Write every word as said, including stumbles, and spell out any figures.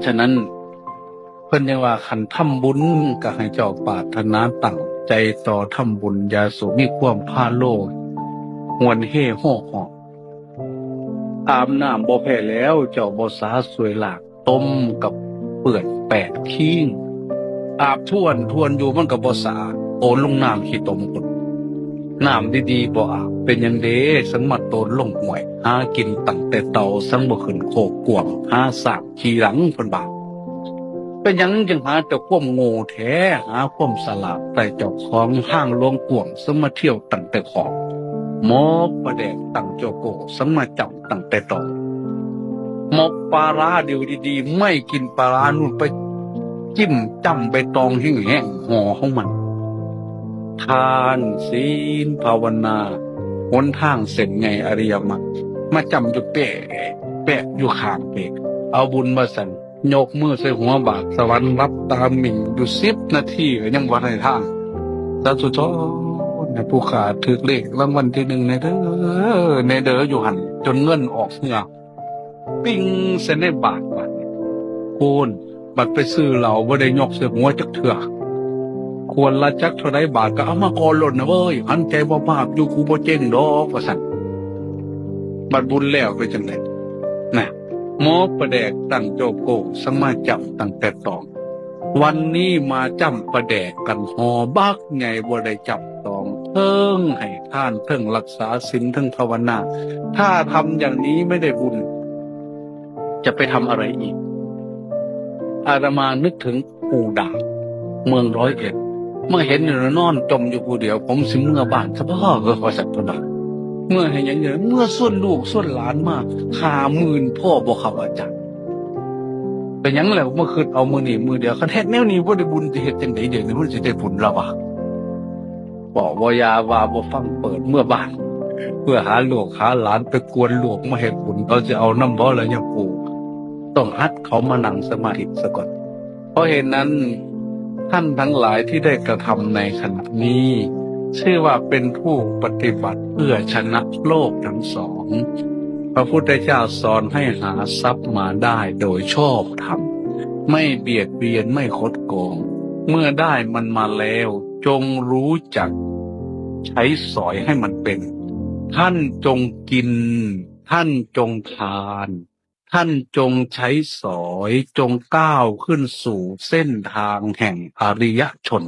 ฉะนั้นเพิ่นยังว่าคันทำบุญก็ให้เจ้าปรารถนาตั้งใจต่อทำบุญ อย่าสู่มีความพาโลภหวนเฮ่โฮ่ออก อาบน้ำบ่แพ้แล้ว เจ้าบ่สาสวยหลาก ต้มกับเปื่อนแปดคิง อาบทวนทวนอยู่มันก็บ่สะอาด โอนลงน้ำขี้ตมพุ้น น้ำดีๆบ่อาบ เป็นหยังเด้ สังมาโตนลงห้วย หากินตั้งแต่เต่า สังบ่ขึ้นโคกกวาง หาสร้างขี่หลังเพิ่นว่า เป็นหยังจึงหาแต่ความโง่แท้ หาความสลาดใส่เจ้าของ ห้างหลวงกวาง สังมาเที่ยวตั้งแต่ขอบ หมอประแดกตั้งเจ้าโก สังมาจำตั้งแต่ตอง หมกปลาร้าเดียวดีๆ ไม่กินปลาร้านู่น ไปจิ้มจ้ำใบตองแห้งๆ ห่อของมัน ทานศีลภาวนา หนทางเส้นใหญ่อริยมรรค มาจ้ำอยู่แปะแปะอยู่ข้างเปะ เอาบุญมาสั่น ยกมือใส่หัวบาท สวรรค์รับตาหมิ่งอยู่สิบนาทีก็ยังบ่ได้ทาง สาธุชน ให้ผู้ข้าถืกเลขรางวัลที่หนึ่งแน่เด้อ แน่เด้ออยู่หั่น จนเงินออกเหื่อ ปิ้งใส่ในบาทบาดนี้ โอ้น บัดไปซื้อเหล้าบ่ได้ยกใส่หัวจักเทื่อ ขวดละจักเท่าใดบาทก็เอามาก่อนโลดนะเว้ย หันใจบ่บาปอยู่ กูบ่เจ๊งดอก ว่าซั่น บัดบุญแล้วเป็นจังได๋ นะ หมอประแดกตั้งเจ้าโก สังมาจำตั้งแต่ตอง วันนี้มาจำประแดกกัน ห่อบักใหญ่ บ่ได้จำตอง เทิงให้ทาน เทิงรักษาศีล เทิงภาวนา ถ้าทำอย่างนี้ไม่ได้บุญ จะไปทำอะไรอีก อาตมานึกถึงปู่ด่าง เมืองร้อยเอ็ด มาเห็นอยู่นอนจมอยู่ผู้เดียว ผมสิเมือบ้านซะบ่ เออ ว่าซั่นเพิ่นว่า เมือให้หยังเด้อ เมือชวนลูกชวนหลานมา ห้าหมื่น พ่อบ่ครับอาจารย์ เป็นหยังแล้วมาคิดเอามื้อนี้มื้อเดียว คันเฮ็ดแนวนี้บ่ได้บุญ สิเฮ็ดจังได๋ เดี๋ยวนี้มันสิได้บุญล่ะวะ บอกว่ายาว่าบ่ฟัง เปิดเมือบ้าน เพื่อหาลูกหาหลานไปกวนลูกมาเฮ็ดบุญ เขาสิเอานำบ่ล่ะยาปู่ ต้องหัดเขามานั่งสมาธิซะก่อน เพราะเหตุนั้น ท่านทั้งหลายที่ได้กระทำในขณะนี้ ชื่อว่าเป็นผู้ปฏิบัติเพื่อชนะโลกทั้งสอง พระพุทธเจ้าสอนให้หาทรัพย์มาได้โดยชอบธรรม ไม่เบียดเบียน ไม่คดโกง เมื่อได้มันมาแล้ว จงรู้จักใช้สอยให้มันเป็น ท่านจงกิน ท่านจงทาน ท่านจงใช้สอย จงก้าวขึ้นสู่เส้นทางแห่งอริยชน